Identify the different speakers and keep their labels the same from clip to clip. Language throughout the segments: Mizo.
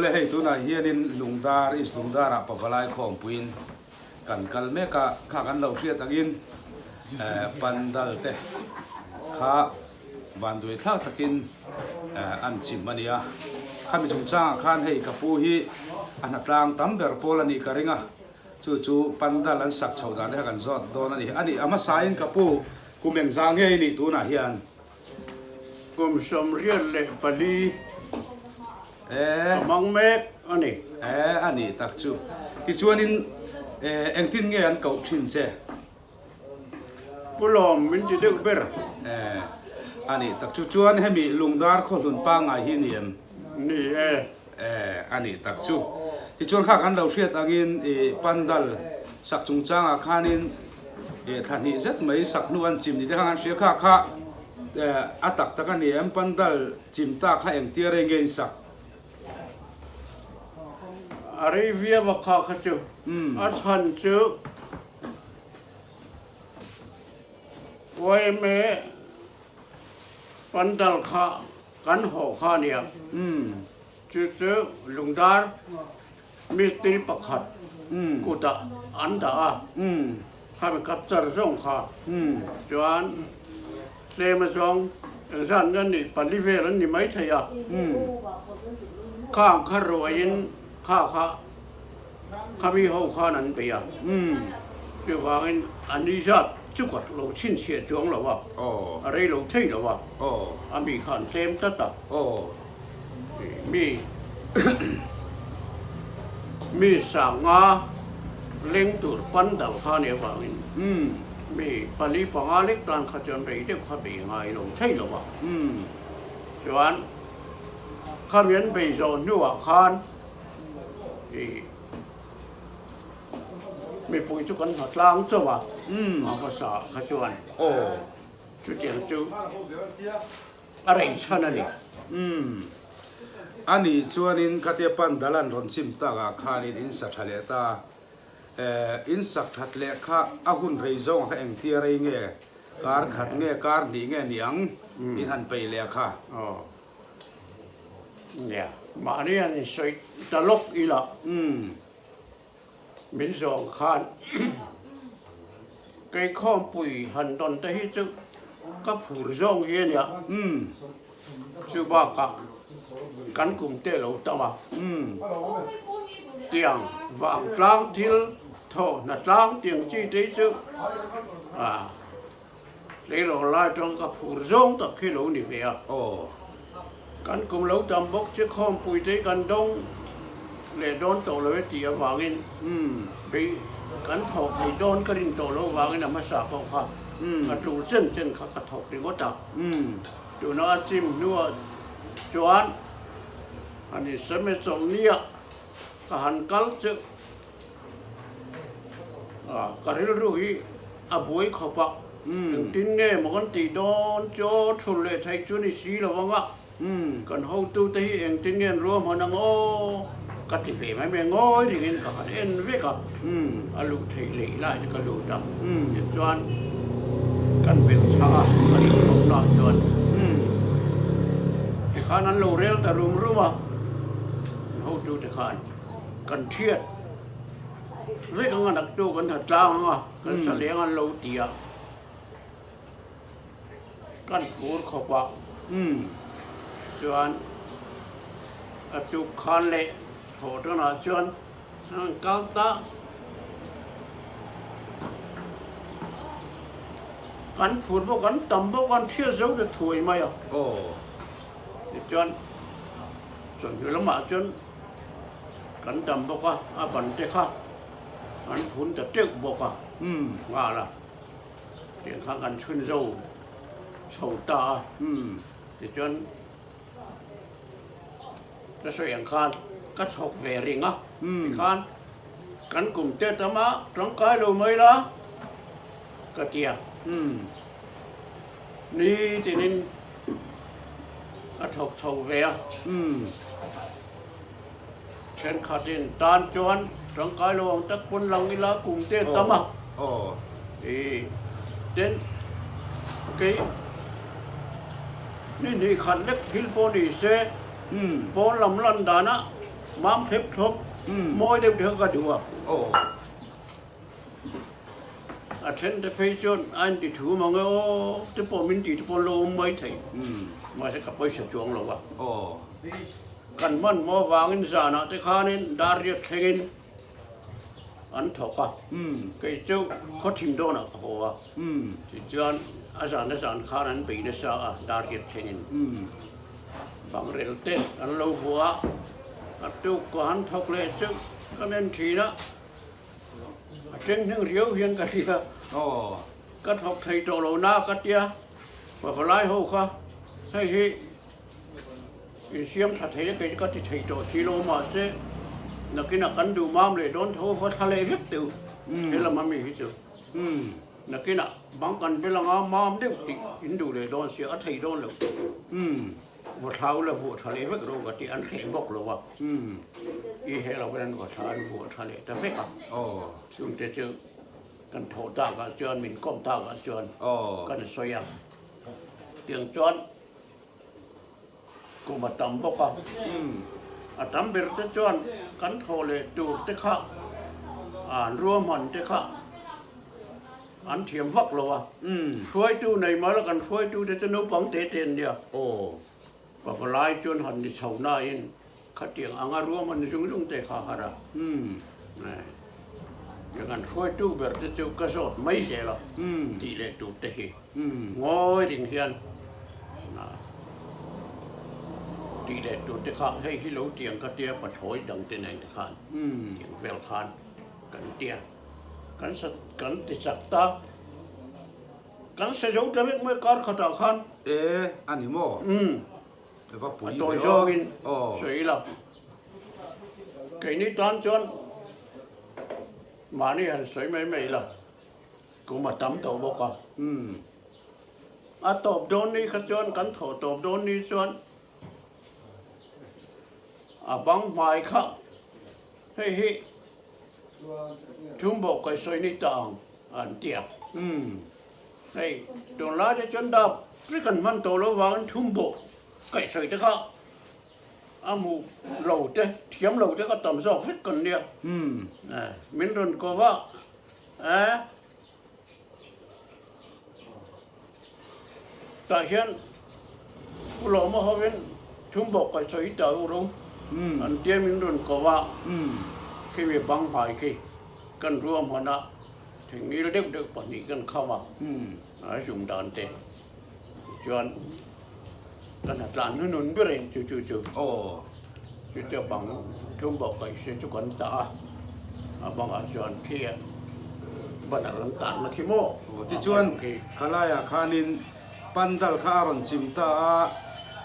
Speaker 1: Le hei tunah hianin Lungdar, East Lungdarah Pavalai khawmpuiin kan kal mek a, kha kan lo hriat angin pandal te kha vanduai thlak takin an chim a nia. Khami chungchangah khan hei ka pu hi a hnatlang tam ber pawl a nih ka ring a, chu chu pandal an sak chhoh dan te kha kan zawt dawn a ni. A nih a hmasain ka pu kum engzah nge i nih tunah hian?
Speaker 2: Kum 84 ka hmang mek a ni.
Speaker 1: E, a nih tak chu. Tichuanin engtin nge an koh thin che?
Speaker 2: Pu Lawm min ti deuh ber.
Speaker 1: E, a nih tak chu. Chuan hemi Lungdar khawhlun pangngai hi ni em?
Speaker 2: Ni e.
Speaker 1: E, a nih tak chu. Tichuan kha kan lo hriat angin i pandal sak chungchangah khanin i thla hnih zet mai sak hnu an chim ni te kha kan hria kha kha a tak tak a ni em pandal chim ta kha engtia rei nge in sak?
Speaker 2: A rei viau a kha kha chu. A chhan chu yma pandal kha Kan haw kha nia. Chu chu lungdar mistiri pakhat kutah an dah a, khami kapchar zawng kha chuan tlem azawng engzat nge an nih pali vel an ni maithei a, khang kha ruaiin kha kha Khami ho khan an bei a, chuvangin a ni zat chu ka lo chhinchhiah chuang lo a, a rei lo thei lo a, a mi kha an tlem tlat a, mi mi sanga leng tur pandal kha nih avangin mi pali panga lek tan kha chuan rei deuh kha bei ngai lo thei lo a, chuan khami an bei zawh hnuah khan I mipui chu kan hna tlang chauh a, a hmasa kha chuan chutiang chu a rei chhan a ni.
Speaker 1: A nih chuanin khatia pandal an rawn chim takah khanin in sa tha leh ta. In sak that leh kha a hun rei zawngah kha engtia rei nge, kar khat nge kar hnih nge niang in han peih leh kha.
Speaker 2: Nia, mahni an insawi ta lawk ila min zawng khan Keikhawmpui han dawn te hi chu ka phur zawng hi a nia, chu bakah kan kum te lo tam a, tiang vangtlang thil thawhna tlang tiang chi te hi chu a. Tleirawl lai tang ka phur zawng tak hi lo ni ve a. Kan kum lo tam bawk che khawmpui te kan dawng leh dawn tawh lo e tih avangin bei kan thawk thei dawn ka rin tawh lo avangin a hmasa pawh kha a tul chen chen kha ka thawk ringawt a. Tuna a chim hnuah chuan han insawm e chawlhniah ka han kal chu Ka rilru hi a buai khawp a, engtin nge maw kan tih dawn chu aw thul leh thei chu ni si lo ang a, kan hotute hi engtin nge an ruahman ang aw ka ti ve mai mai ngawi ringin ka han en vek a, a luh theih leh lai te ka lut a, tichuan kan belh chhah a, kan inkhawmnaah chuan tikhan an lo rel ta rum rum a, an hotute khan. Kan thiat vek anga naktu kan ha tlang anga kan sa leng an lo ti a, kan phur khawp a, chuan a tuk khan leh thawh tanah chuan an kal ta. Kan phur bawk an tam bawk an thiat zo ta thuai mai a, tichuan chawhnu lamah chuan. Kan dam bawk a, a ban te kha an phun ta teuh bawk a, nghal a, tiang khan kan chhun zo chho ta a, tichuan ka sawi ang khan ka thawk ve ring a, tikhan kan kum te tam a tangkai lo mai la ka ti a, nitinin ka thawk chho ve a. Thenkhatin tan chuan tangkai lo ang tak pawn lang ila kum te tam a. I ten kei ni hnih khat lek thil pawh ni se pawn lam lan dana Mam thlep thlawp mawi deuh te kha ka duh a. A then te phei chuan a inti thu mang e aw te pawh min ti te pawh an lo awm mai thei. Mahse ka pawisa chuang lo a. Kan hmanhmawh avangin zanah te khanin dar riat thlengin an thawk a. Kei chu khaw thim dawnah ka haw a. Tichuan a zan a zan khan an bei nasa a dar riat thlengin. Bangrel te an lo vuah a, a tuk ka han thawk leh chu ka nen thin a, a teng hneng riau hian ka hria. Ka thawk thei tawh lo na ka tia, pavalai ho kha hei hi insiam tha thei a kei chu ka ti thei tawh si lo mahse nakinah kan duh mam leh dawn tho va thla leh vek teu helam ami hi chu. Nakinah bang kan bel anga mam deuh tih in duh leh dawn sia a thei dawn lo. Vaw thlau la vuah tha leh vek rawh ka ti an hreh bawk lo a. I he lo hian vaw thla an vuah tha leh ta vek a. Chungte chu kan thawh takah chuan min kawm takah chuan kan sawi a. Tiang chuan kum a tam bawk a. A tam ber te chuan kan thawh leh tur te kha an ruahman te kha an thiam vak lo a. Hruaitu nei mai la kan hruaitu te chu naupang te te an nia. Pavalai chuan han ni chho nain khatiang anga ruahman zung zung te kha har a. Kan hruaitu ber te chu ka zawt mai zel a tih leh tur te hi. Ngawi ring hian tih leh tur te kha hei hi lo tiang ka tia pathlawi dang te nen te khan tiang vel khan kan tia kan sa kan ti chak ta kan sa zo ta vek mai kar khatah khan.
Speaker 1: E a ni maw?
Speaker 2: A tawi zawngin sawi ila keini tan chuan mahni han sawi mai mai ila. Kum a tam tawh bawk a. A tawp dawn ni kha chuan kan thawh tawp dawn ni chuan a bang hmai kha hei hi thum bawk kai sawi ni ta ang an ti a. Hei tunlai te chuan dap ri kan hman tawh lo vangin thum bawk kai sawi te kha a hmuh lo te thiam lo te kha tam zawk vek kan nia. Min rawn ko va. A Tah hian Pu Lawma hovin Thumbawk kai sawi ta u ro an tia min rawn ko a, khimi bang hmai khi kan ruahman a, thingngil deuh deuh pahnih kan kham a, a zum dan te chuan kan ha tlan hnunun ber in chu chu chu chutia bang Thumbawk kai se chu kan tah a, a bangah chuan khi a banner an tarna khi maw.
Speaker 1: Tichuan khalaiah khanin pandal kha a rawn chim ta a,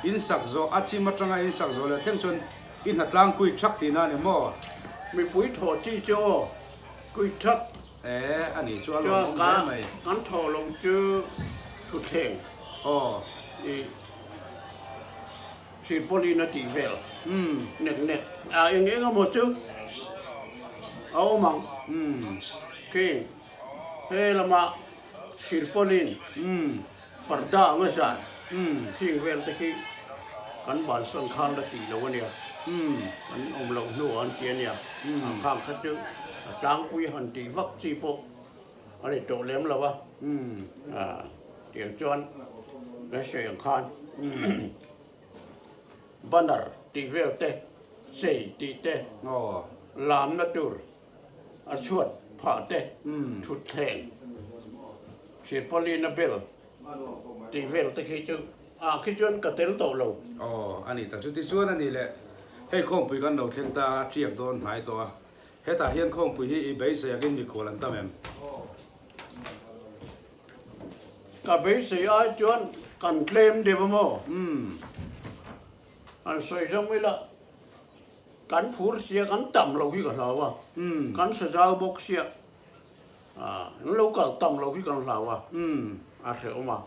Speaker 1: in sak zawh a chim atanga in sak zawh leh thleng chuan i hna tlang kui thak tihna a ni maw?
Speaker 2: Mipui thawh chi chu aw kui thak.
Speaker 1: E a ni chu a lawmawm hle mai.
Speaker 2: Kan thawh lo chu thuthleng
Speaker 1: aw
Speaker 2: i Tripoli-in a tih vel nek nek a eng eng emaw chu a awm ang. King he lama Tripoli-in parda anga zan thing vel te khi kan bansan khan la tih lo a nia, kan awm loh hnuah an ti a nia. A khang kha chu a tlangpui han tih vak chi pawh a ni tawh lem lo a, tiang chuan kan sawi ang khan banner tih vel te, chei tih te, lamna tur a chhuat phah te, thutthleng, sirpawlina bel tih vel te khi chu ah khi chuan ka tel tawh lo.
Speaker 1: Aw, a ni tak chu. Tichuan a ni le, hei khawmpui kan lo thleng ta a, tiak dawn hnai tawh a. Hetah hian khawmpui hi i beisei angin mikhual an tam em?
Speaker 2: Ka beisei ai chuan kan tlem deuh a maw? An sawi zawng ila kan phur sia kan tam lo hi ka hlau a, kan sa zau bawk sia an lo kal tam lo hi kan hlau a, a hrehawm a,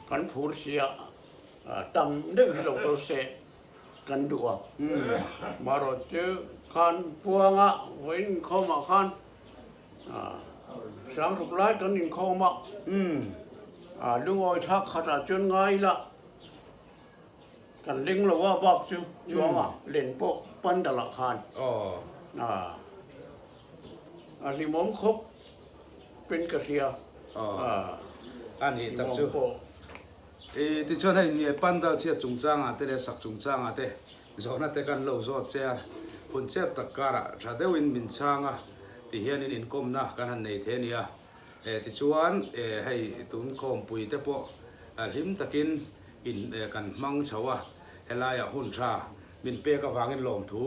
Speaker 2: kan phur sia tam deuh hi lo kal se. Kan duh a, marawh chu khan puanga vawiin inkhawmah khan sangruk lai kan inkhawm a, lungawi thlak khatah chuan ngai ila kan ling lo a bak chu chuanga len pawh Pandal ah khan. A hlimawm khawp in ka hria.
Speaker 1: A nih tak chu. Tichuan hei nge Pandal chhiat chungchangah te leh sak chungchangah te zawhna te kan lo zawt che a, hun chep tak karah tha deuhin min chhang a ti hianin inkawmna kan han nei thei a nia. Tichuan hei tun khawmpui te pawh hlim takin in kan hmang chho a, helaiah hun tha min pek avangin lawmthu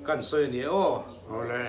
Speaker 1: kan sawi a ni e aw.
Speaker 2: Awle.